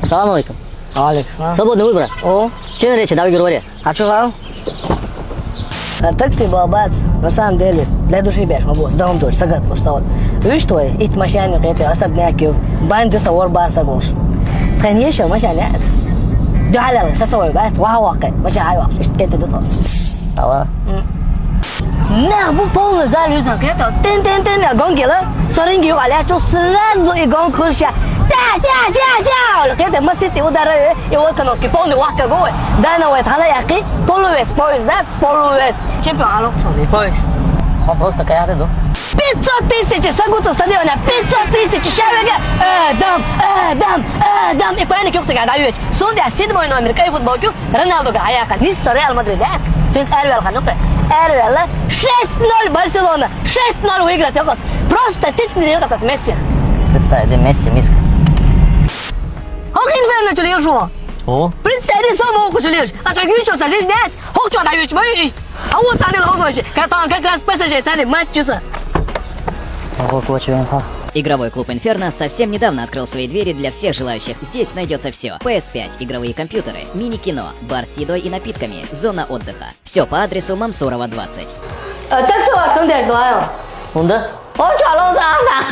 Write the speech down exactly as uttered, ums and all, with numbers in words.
Салам алейкум. Алейкум салам. Свободный выбор. О. Че нарече, давай говори. А чё вам? А такси был, бац. На самом деле, для души беш, мабу, дом дочь, сагат, просто вот. Видишь твой, ит машине, это особняк, бандиса, вор барса, гош. Конечно, машине. Дюхалал, сацовой, бац, ваха ваха, машине, ай, ваха, ишт, это, это. Ава. Нах, бу полный зал юзан, кето, тен, тен, тен, гонг ела, соринги юга, ля, чё сразу и гонг хырша. Тя, тя, тя, тя, оля, кето, масити удара, и вот Кановский, полный вака гой. Да, на вот, хала яки, полувес, поезд, да, полувес. Чемпион, алок, соли, поезд. Он просто каяды, да? Пятьсот тысяч, сагуту стадиона, пятьсот тысяч, шавега, э, дам, э, дам, э, дам, и паник юхтыга, да, юч. Судья, седьмой номер, кай футболку, Роналдуга аяка, Ницца, Реал Мадрид, да? Тинт Эрвел ханука. Эрвел, шесть ноль Барселона, шесть ноль выиграть, ёкос. Просто тит не ёкос от Месси. Представь, да, Месси, Миск. Ох, инферно, чё лежу? О? Представь, сам оху, чё лежу. А чё, ничего, жизнь, да? Ох, чё, да, ведь, мой жизнь. А вот, смотри, ох, вообще. Как там, как раз П С Ж, смотри, матч, чё. Ого, кочевенха. Игровой клуб «Инферно» совсем недавно открыл свои двери для всех желающих. Здесь найдется все. П С пять, игровые компьютеры, мини-кино, бар с едой и напитками, зона отдыха. Все по адресу Мамсурова, двадцать. Э, так, салат, он дядь, давай. Унда? О, чё, алон, салат?